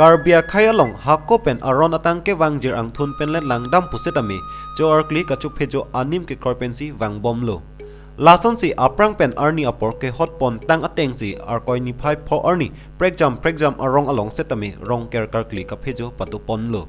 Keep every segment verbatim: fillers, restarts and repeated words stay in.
Karbi akhei along hako pen aron atang kevangjir angthun pen le langdam pusitame, cho arkli kachophejo anim kekroi pensi vangbomlo. Lasonsi aphrang pen arni apor kehot pontang atengsi Arkoi niphai pho arni prekjam prekjam arong along setame rongker karkli kaphejo padoponlo.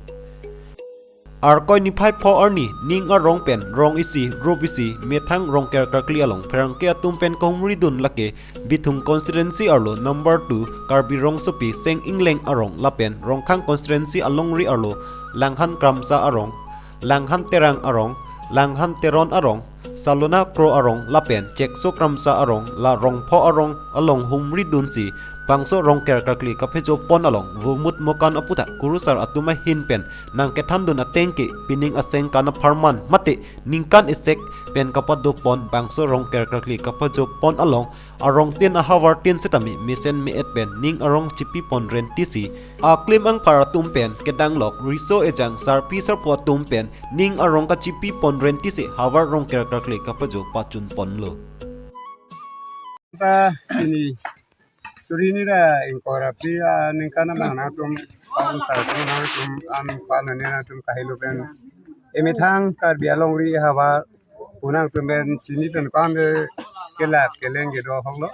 Arkoi niphai pho arni ning arong pen rong isi, group isi, methang rongker karkli along pherangke atum pen kahumridun lake Bithung constituency arlo number two Karbi Rongsopi Seng Ingleng arong lapen Rongkhang constituency alongri arlo Langhan Kramsa arong, Langhan Terang arong, Langhan Teron arong, Salona Kro arong lapen Chekso Kramsa arong, la rong pho arong along humridunsi bangso rongker karkli kaphejo pon along Vumut Mokan aputhak kurusar atum ahin pen nangkethandun ateng ke pining aseng kan apharman mate ningkan isek pen kapadopon bangso rongker karkli kaphejo pon along arongtin ahavartin setame mesen me-et pen ning arong chipipon rentisi aklim angphar atum pen kedanglok riso ejang sarpi sarpo atum pen ning arong kachipipon rentisi havar rongker karkli kaphejo pachunponlo. Ta ini suri ni ra ingkoi ra pi, ah, ningkan abang nangtum, ah, sar atum nangtum, an pal nani nangtum kahelo pen. Emethang Karbi alongri havar pu nangtum pen chini pen kam de kelat keleng kedo ahok lo.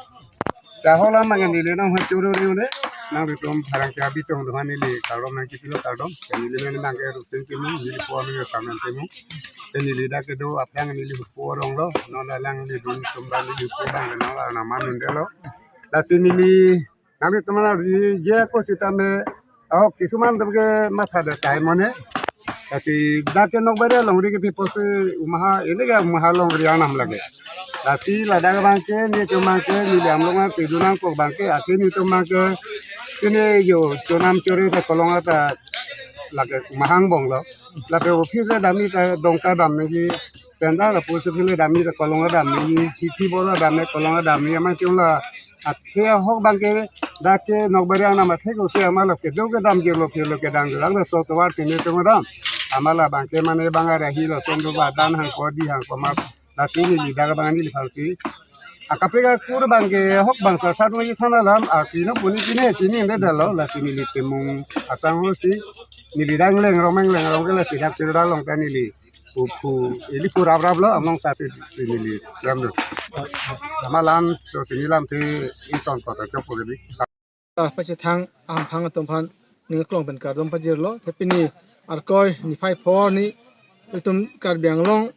Ta ahok lam mangan neli nang ha churu ri une. Nangtum pherangke abitong do neli kardom nangkipilo kardom. Neli men nangke Rusin Timung, neli po neli Samen Timung. Neli dak kedo aphrang neli hupo rong lo. Non alanglitum tum ba neli hupo bang kenal arna manun delo. Lasi neli nangli tum la ri je ko sitame, oh, kisuman tum ke matha de tai mone. Lasi dak ke Nokbari alongri ke pipo si umaha, ini ke umaha alongri anam lage. Lasi ladak abang ke, nelitum abang ke, neli amlong abang ke, dun nangkok abang ke, ati nelitum abang ke, ini yo, chonam chore ta kolong ta lage umaha angbong lo. Lapen office le damji ta Dongka dam nangji, tenda lapusi office le damji ta kolong dam nangji, chithi bor damji kolong dam nangji, amat chun la athe ahok abang ke dak ke Nokbari anam athe ko si amat lo kedo kedam jirlo phirlo kedam jirlo, laso tovar si nelitum dam. Amat la abang ke mane bang ara hilo son do ba dan hangko di hangko ma. Lasi neli dak abang neli aphansi akaprek akur abang ke ahok abang sa sat nangji than alam, akino puni kine chini ende dalo, lasi neli Timung asangho si neli dak lengrong mengleng rong ke lasi dak Tirda along ta neli pu pu ili pu rap rap lo among sa si, si neli lam lo. Amat lam to si neli lam te ington ko ta chok ko gedi. Ah, pachethang ahamphang atum aphan ning aklong pen kardom pajirlo. Te pini Arkoi niphai pho arni ilitum Karbi Anglong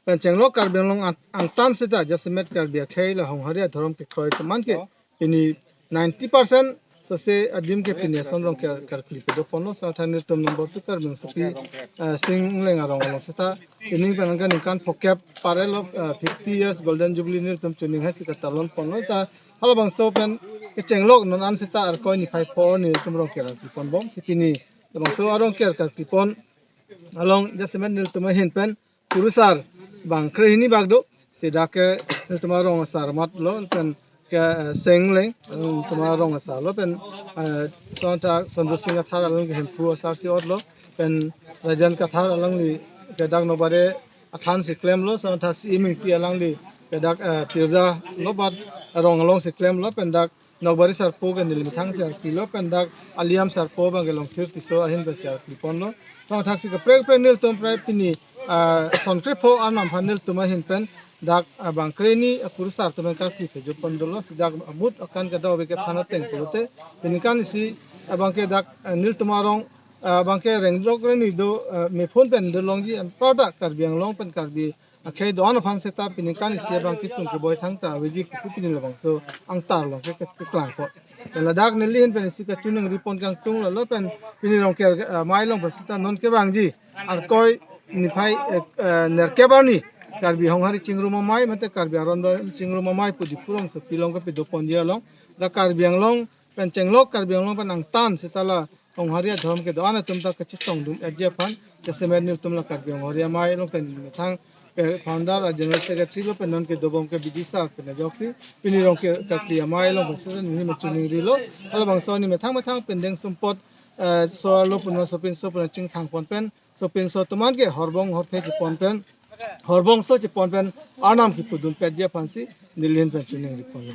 pen chenglok Karbi Anglong ang-, angtan seta jasemet Karbi akhei la Honghari adhorom kekroi atum an ke pini ninety percent sose adim ke pini ason rongker karkli kedoponlo. Sa than nelitum number two Karbi Rongsopi, eh, Seng Ingleng arong along seta pining pen angka ningkan phokep parelo, eh, fifty years golden jubilee nelitum chuning hai si katalon ponlo. Seta halabangso pen kechenglok non an seta Arkoi niphai pho arni nelitum rongker karkli ponbom si pini labangso arongker karkli pon along jasemet nelitum ahin pen kurusar bang krehini bak do, si dak ke nelitum arong asar amat lo pen ke, eh, Seng Ingleng, eh, nelitum arong asar lo pen, eh, sonta Sondro Sing Kathar along ke Hemphu asar si ot lo pen Rajan Kathar alangli ke dak Nokbari athan si klemlo, sonta si iming ti alangli ke dak, eh, Tirda lo bat arong along si klemlo pen dak Nokbari sarpo ke neli methang si arpilo pen dak Aliam sarpo abang ke Longthir Tisso ahin pen si arpi ponlo. Tong thak si kaprek kaprek nelitum prai pini, ah, son krepho arnam aphan nelitum ahin pen dak, ah, bang krehini akurusar atum pen karkli phejo pon dolo, si dak amut akan kadokave kethan ateng pulote pini kan isi, ah, abang ke dak, ah, nelitum arong, ah, abang ke rengdrok rengni do, ah, mephun pen dolongji, anparta Karbi Anglong pen Karbi akhei do-an aphan seta pini kan isi abang kesung keboi thangta aveji pusi pini labangso angtar along ke, ke, keklangpo. Ladak neli ahin pen isi kachiningri pon kangtung lo, lo pen pini rongker, eh, amei along pen seta non kevangji Arkoi niphai, eh, eh, nerkep arni Karbi Honghari chingrum amei mate Karbi aron chingrum amei pu Diphu rongsopi along kepadoponji along dak Karbi Anglong pen chenglok Karbi Anglong pen angtan seta la Honghari adhorom kedo-an atum ta kachetongdun etji aphan jasemet nelitum la Karbi Honghari amei along pen methang ke founder a general secretary lo pen non kedobom ke bidisar pen ajoksi pini rongker karkli amei along pen seta neli ma chuningrilo. Halabangso ni methang methang pendeng sumpot, eh, so arlo pu non sopinso pu non chingthang pon pen sopinso atum an ke horbong horthe chepon pen horbongso chepon pen arnam kepudun petji aphansi neli ahin pen chuningri ponlo.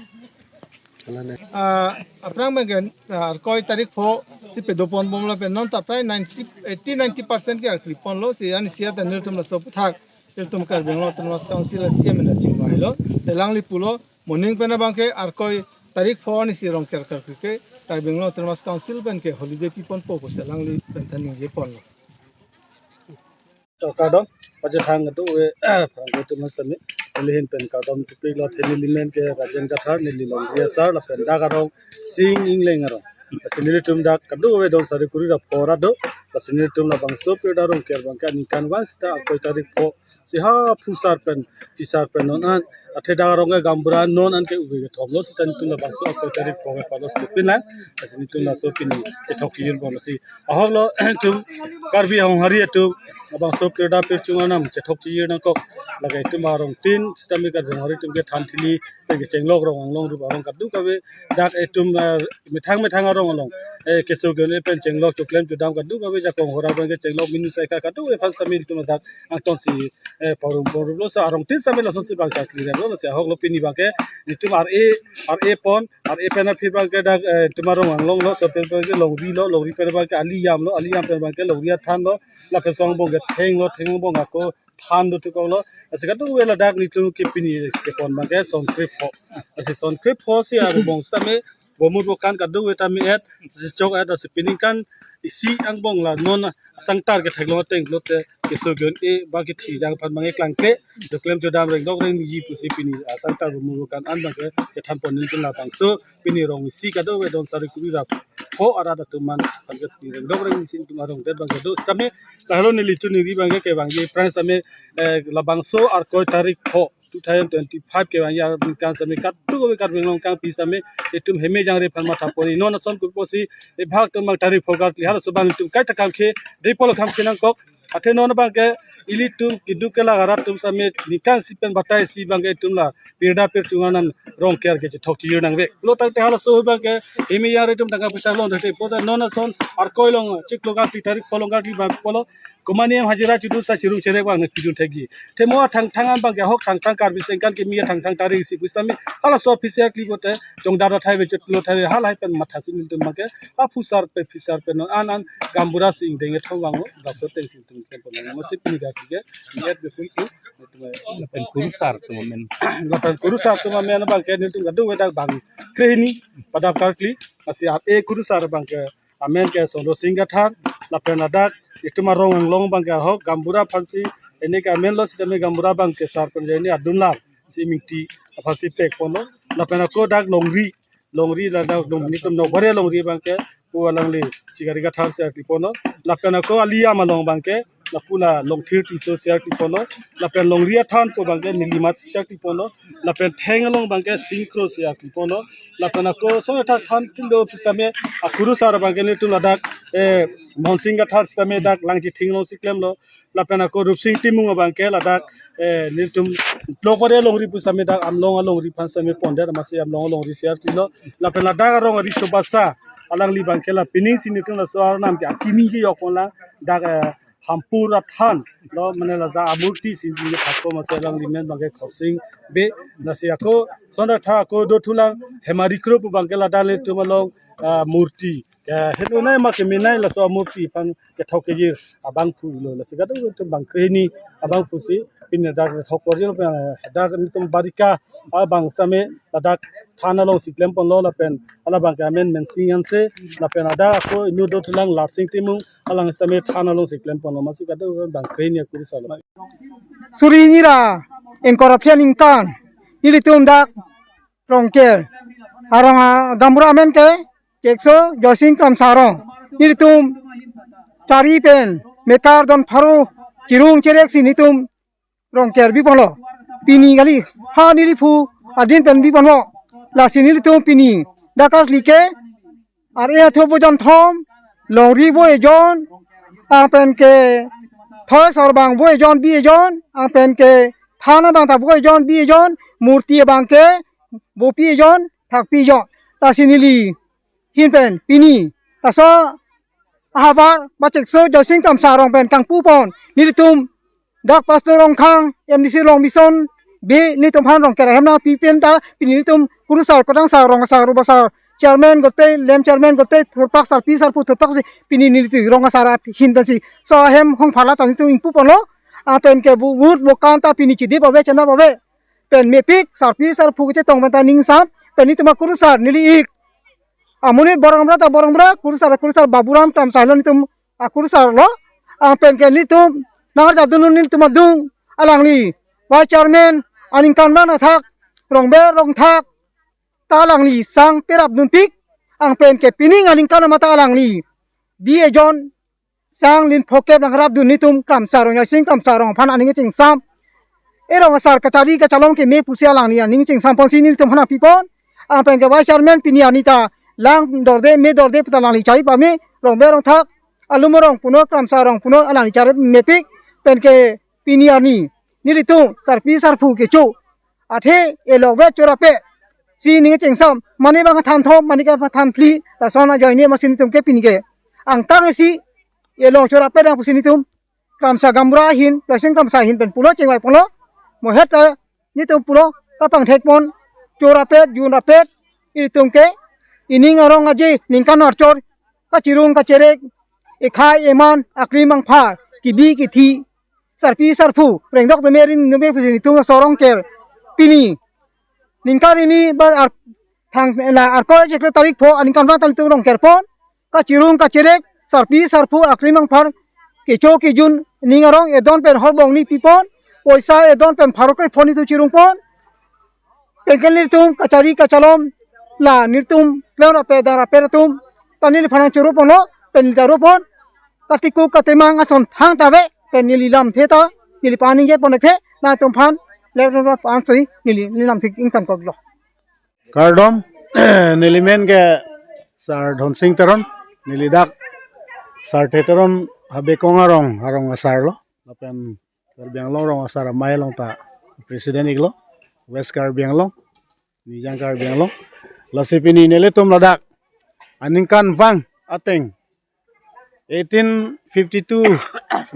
Ah, aphrang abangke, ah, Arkoi tarik pho si pedopon bom lapen non ta prai ninety, eighty, ninety percent ke arkli ponlo, si ansi ata nelitum laso aputhak ilitum Karbi Anglong Autonomous Council a C M pen chingvailo. Si alangli pulo, moning pen abangke Arkoi tarik pho ansi Rongker karkli ke Karbi Anglong Autonomous Council pen ke holiday piponpo pusi alangli pen ta ningje ponlo. To kardom, pajethang kado-kave, phrang kado-kave atum sitame, neli ahin pen kardom chepiklo. Athe neli men ke Rajen Kathar, neli longri asar, lapen dak arong Sing Ingleng arong. Lasi nelitum dak kado-kave don sari kuri ra pho ra do, lasi nelitum labangso Pirda Rongker abangke aningkanvang sita Arkoi tarik pho si ha phusar pen, phisar pen non an, athe dak arong ke gaonbura non an ke uve kethom lo, sita nelitum labangso Arkoi tarik pho ke palo si pin lang, lasi nelitum laso pini kethok kejir bom si ahok lo. Itum Karbi Honghari atum labangso pirda pirchung anam chethok chijir nangkok. Lake itum arongtin sitame Karbi Honghari atum ke than thili pen kechenglok rong anglong rup arong kado-kave dak itum, eh, methang methang arong along, eh, keso ke-un-e pen chenglok choklem chodam kado-kave, jakong hora pen kechenglok minu saika kado-kave aphan sitame itum dak angton si, eh, parum parum lo. Sa arongtin sitame lason si bang chakli lo. Lasi ahok lo, pini abangke itum R A, R A pon, R A pen aphi abangke dak, eh, itum arong anglong lo, so pen abangke longri lo, longri pen abangke aliyam lo, aliyam pen abangke longri athan lo, lapen so angbong ke theng lo, theng angbong ako than do tukok lo. Lasi kado-kave ladak nelitum ke pini kepon abangke son krepho. Lasi son krepho si angbong sitame bomur bokan kado-kave tame et, si chok et, lasi peningkan isi angbong la non asangtar ketheklong ateng pulote keso ke-un-e ba kethi jang aphan abangke klangkle, choklem chodam rengdok rengji pusi pini asangtar bomur bokan an abangke kethan pon nelitum labangso pini rong isi kado-kave don sari kuri ra pho arat atum an abangke pini rengdok rengji si itum arong det abangke do sitame, lahelo neli choningri abangke kevangji aphrang sitame, eh, labangso Arkoi tarik pho two thousand twenty-five kevangji aningkan sitame kado-kave Karbi Anglong kangpi sitame itum heme jangre aphan matha pon-i. Non ason kurpo si ebhak atum abang tarik pho karkli halaso abang itum kaita kam ke dei polo kam ke nangkok. Athe non abangke ilitum keduk kelak arat atum sitame ningkan isi pen batai isi abangke itum la pirda pirchung anam Rongker ke chethok chijir nangvek. Lo tangte halaso abangke heme jangre atum tangka poisa longdetpo, ta non ason Arkoi along chiklo karkli, tarik pho along karkli abang polo, komat ne hajira chodu sa chirung cherek abang nangpidun thekji. Athe mo athangthang abangke ahok thangthang Karbi sengkan keme athangthang tarik isi pusitame halaso office karkli pote chongdar athai ve chotlo athai ve halahai pen matha si nelitum abangke aphusar pen phisar pen non an an gaonbura si ingdeng kethom vanglo, laso ateng si itum kepon lo. Mo si pini dak ke et befun si itum, eh, lapen kurusar atum amen, lapen kurusar atum amen abangke nelitum kado-kave dak bang krehini padap karkli. Lasi R A kurusar abangke amen ke Sondro Sing Kathar, lapen ladak itum arong anglong abangke ahok gaonbura aphan si, ene ke amen lo sitame gaonbura abangke sar pen jeni adun lar si mingti aphan si pek ponlo, lapen ako dak longri, longri ladak long nelitum Nokbare longri abangke pu alangli Sikari Kathar si arkli ponlo, lapen ako aliyam along abangke lapu la Longthir Tisso si arkli ponlo, lapen longri athan pu abangke Nilimat si arkli ponlo, lapen theng along abangke Sing Kro si arkli ponlo, lapen ako sona tha than tin do pusitame akurusar abangke nelitum ladak, eh, Mohon Sing Kathar sitame dak Langchithing along si klemlo, lapen ako Rupsing Timung abangke ladak, eh, nelitum Nokbare longri pusitame dak Amlong alongri aphan sitame pondet, amatsi Amlong alongri si arklilo, lapen ladak arong ariso basa alangli abangke la pining si nelitum laso arnam ke akimi kejok pon lang dak, eh, Hampur athan lo, mane ladak amurti si nelitum thakpo, amatsi alangli men abangke Khorsing Bey. Lasi ako sona tha ako dothulang Hemari Kro pu abangke ladak nelitum along, ah, murti ke henonai ma kemenai laso amurti aphan kethok kejir abangphu lo. Lasi kado-kave itum bang krehini abangphu si pini dak kethok kejir, eh, dak nelitum Barika abang sitame ladak than along si klem ponlo, lapen hala abangke amen Mensing Hanse, lapen ladak ako inut dothulang Larsing Timung, alang sitame than along si klem ponlo, amatsi kado-kave bang krehini akurusar lo. Suri hini ra ingkoi ra phli aningkan nelitum dak Rongker arong agaonbura amen ke Kekso Joysing Kramsa arong. Nelitum chari pen meter don pharo chirung cherek si nelitum Rongker bi ponlo. Pini kali ha neliphu adin pen bi ponlo. Lasi nelitum pini dak karkli ke R A athu vo jon thom, longri vo ejon, anpen ke thoi sarbang vo ejon bi ejon, anpen ke than abang ta vo ejon bi ejon, murti abangke vopi ejon, thakpi ejon. Lasi neli ahin pen pini laso ahavar ba Kekso Joysing Kramsa arong pen kangpu pon nelitum dak Pastor Rongkhang, M D C Rongmison, Be nelitum aphan Rongker ahem nangpipen ta pini nelitum kurusar, kodangsar, rongsar, rubasar, chairman gote, lem chairman gote, thurpak, sarpi sarpo thurpak si pini nelitum rongsar ahin pensi so ahem hong phala ta nelitum ingpu ponlo. Lapen ke vo-, vote vokan ta pini chedip ave, chenap ave. Pen mepik, sarpi sarpo kechetong pen ta ningsam, pen nelitum akurusar neli ik. Amonit Borongbra ta Borongbra, kurusar, kurusar Baburam Kramsa lo nelitum akurusar lo. Lapen ke nelitum nangarjap dun nelitum adung alangli vice chairman aningkanvang athak, rongber rongthak ta alangli sang perap dunpik. Lapen ke pining aningkan amat ta alangli bi ejon sang lin phokep nang rap dun nelitum Kramsa rong, Yarsing Kramsa rong aphan aning chingsam. E rong asar kachari kachalong keme pusi alangli aning chingsam ponsi nelitum aphan pipon. Lapen ke vice chairman pini arni ta lang dorde me dorde pu ta alangli chari pame, rongber rongthak, alum rong punon, Kramsa rong punon, alangli chari mepik. Pen ke pini arni nelitum sarpi sarpo kecho athe elong vet chorapet si ning chingsam, mane bang than thom, mane ke than phli, lason ajoine amatsi nelitum ke pini ke angtang isi elong chorapet nang pusi nelitum Kramsa gaonbura ahin, Yarsing Kramsa ahin pen pulo chingvai ponlo. Mohet ta nelitum pulo kapangthek pon, chorapet, junrapet, ilitum ke ining arong aje ningkan archor, kachirung kacherek, ekhai eman, akrim angphar, kebi kethe, sarpi sarpo, rengdok dome ring dome pusi nelitum aso Rongker pini ningkan ini ba ar-, thang la Arkoi chiklo tarik pho aningkanvang ta nelitum Rongker pon, kachirung kacherek, sarpi sarpo, akrim angphar, kecho kejun, ning arong edon pen horbong ni pipon, poisa edon pen pharo krepho nelitum chirung pon. Pen ke nelitum kachari kachalong la nelitum klemrapet dangrapet atum ta neliphan choro ponlo, pen neli ta ro pon. Katiku katemang ason thangta ave, pen neli lamthe ta neli phan ningje pon the, nangtum aphan lep ro pan si neli, neli lamthe ingthan koklo. Kardom, neli men ke Sar Dhonsing Teron, neli dak Sarthe Teron Habekong arong, arong asar lo. Lapen Karbi Anglong Rong Asar Amei along ta president iklo, West Karbi Anglong, Nijang Karbi Anglong. Lasi pini nelitum ladak aningkanvang ateng eighteen fifty-two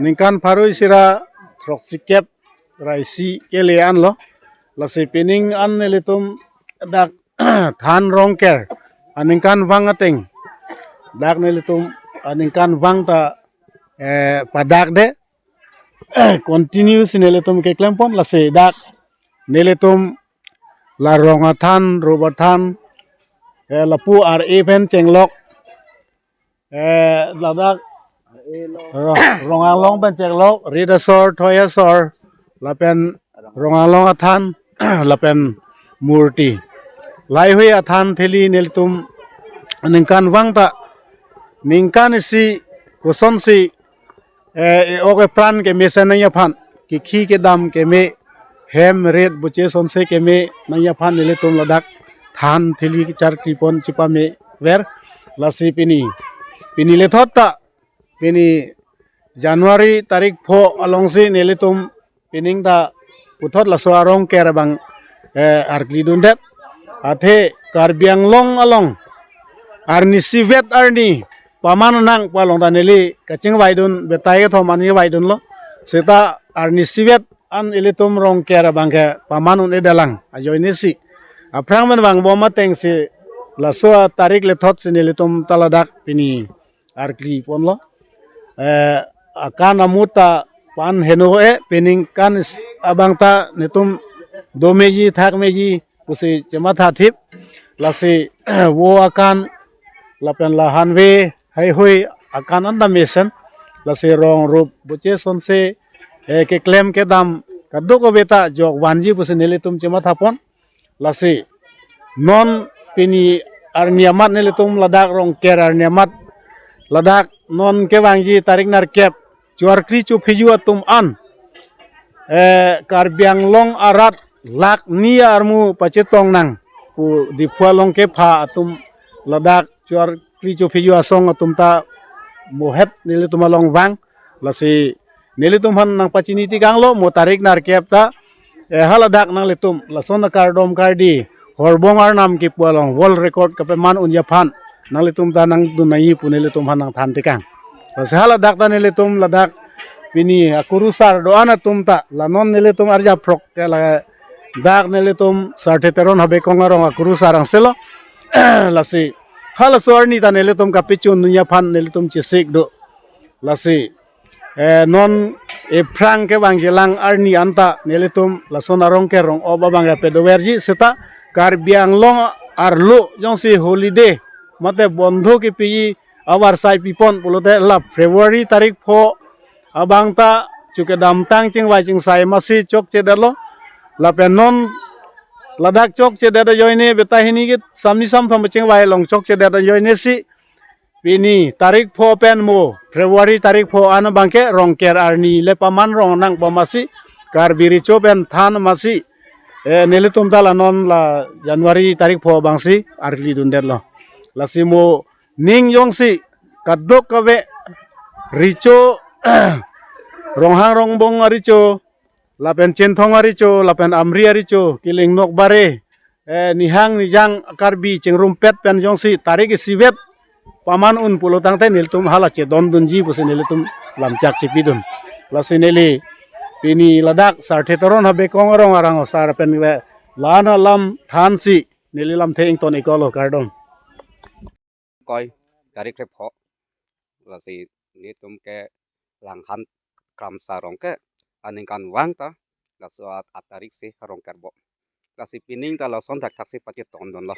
ningkan pharo isi ra throksikep ra isi kele anlo. Lasi pining an nelitum dak than Rongker aningkanvang ateng, dak nelitum aningkanvang ta, eh, padakde continue si nelitum keklem pon. Lasi dak nelitum la rong athan, rup athan, eh, lapu ar-e pen chenglok, eh, ladak ro-, rong along pen chenglok, rit asor, thoi asor, lapen rong along athan, lapen murti, laheihui athan theli nelitum ningkanvang ta ningkan isi kosonsi, eh, e-ok epran kemesen nangji aphan, kekhi kedam keme, hem rit buche sonse keme nangji aphan nelitum ladak than theli kecharkli pon chipamever. Lasi pini, pini lethot ta, pini January tarik pho alongsi nelitum pining ta puthot laso a-Rongker abang, eh, arkli dundet. Athe Karbi Anglong along arnisi vet arni paman nang pu along ta neli kachingvaidun, betai kethom an kavaidunlo. Seta arnisi vet an ilitum Rongker abang ke paman un-edelang ajoine si. Aphrang men vangbom ateng si laso a tarik lethot si nelitum ta ladak pini arkli ponlo. Eh, akan amut ta pan heno e, pining kan is-, abang ta netum domeji thakmeji pusi chemathathip. Lasi vo akan lapen la hanve haihui akan anta mesen. Lasi rong rup buche sonse, eh, keklem kedam kadokave ta jokvanji pusi nelitum chemathapon. Lasi non pini arni amat nelitum ladak Rongker arni amat ladak non kevangji tarik nerkep, choarkli chophiju atum an, eh, Karbi Anglong arat lak ni armu pachetong nang pu Diphu along kepha atum ladak choarkli chophiju asong atum ta mohet nelitum along vang. Lasi nelitum aphan nangpachini tikanglo, mo tarik nerkep ta, eh, haladak nanglitum lason akardom kardi horbong arnam kipu along world record kapeman unji aphan nanglitum ta nangdun nangji pu nelitum aphan nangthan tikang. Lasi haladak ta nelitum ladak pini akurusar do-an atum ta la non nelitum arjaphrok ke la dak nelitum Sarthe Teron Habe Kong arong akurusar angselo. Lasi halaso arni ta nelitum kapechun dunya aphan nelitum chesik do. Lasi eh, non ephrang kevangjilang arni anta nelitum lason arong kerong-op abang ya pedoverji seta Karbi Anglong arlo jongsi holiday mate bondho kepi avarsai pipon pulote la February tarik pho abang ta chuke damtang chingvai chingsai masi chokchedetlo. Lapen non ladak chokchedet ajoine beta hini ke samni samthom chingvai along chokchedet ajoine si pini tarik pho pen mo February tarik pho an abang ke Rongker arni le paman rong nangpo masi Karbi Recho pen than masi, eh, nelitum ta la non la January tarik pho abangsi arli dundetlo. Lasi mo ning jongsi kadokave Recho Ronghang Rongbong arecho lapen Chinthong arecho lapen Amri arecho, Kiling Nokbare, eh, Nihang Nijang Karbi chingrumpet pen jongsi tarik isivet paman un pulotangte nelitum hala chedondunji pusi nelitum lamchak chepidun. Lasi neli pini ladak Sarthe Teron Habe Kong arong arang osar pen ve lana lam thansi neli lamthe ington ikolo, kardom. Koi tarik krepho. Lasi nelitum ke Langhan Kramsa arong ke aningkanvang ta laso at, at tarik si arong kerbo. Lasi pining ta lason thakthak si pachetondunlo.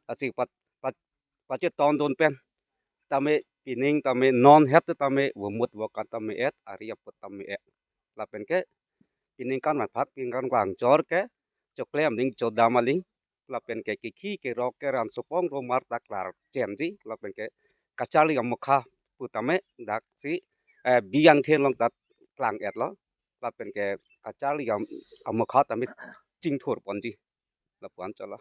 Lasi pat, pat, pachetondun pen tame pining tame non het tame vomut vokan tame et, ari apot tame et. Lapen ke pining kan mathat pining kan vangchor ke choklem aling chodam aling lapen ke kekhi kerok keran sopong romar ta klar chenji lapen ke kacharli amokha pu tame daksi, eh, biyang thenlong ta klang-etlo lapen ke kacharli am-, amokha tame chingthur ponji lapu-an cholo.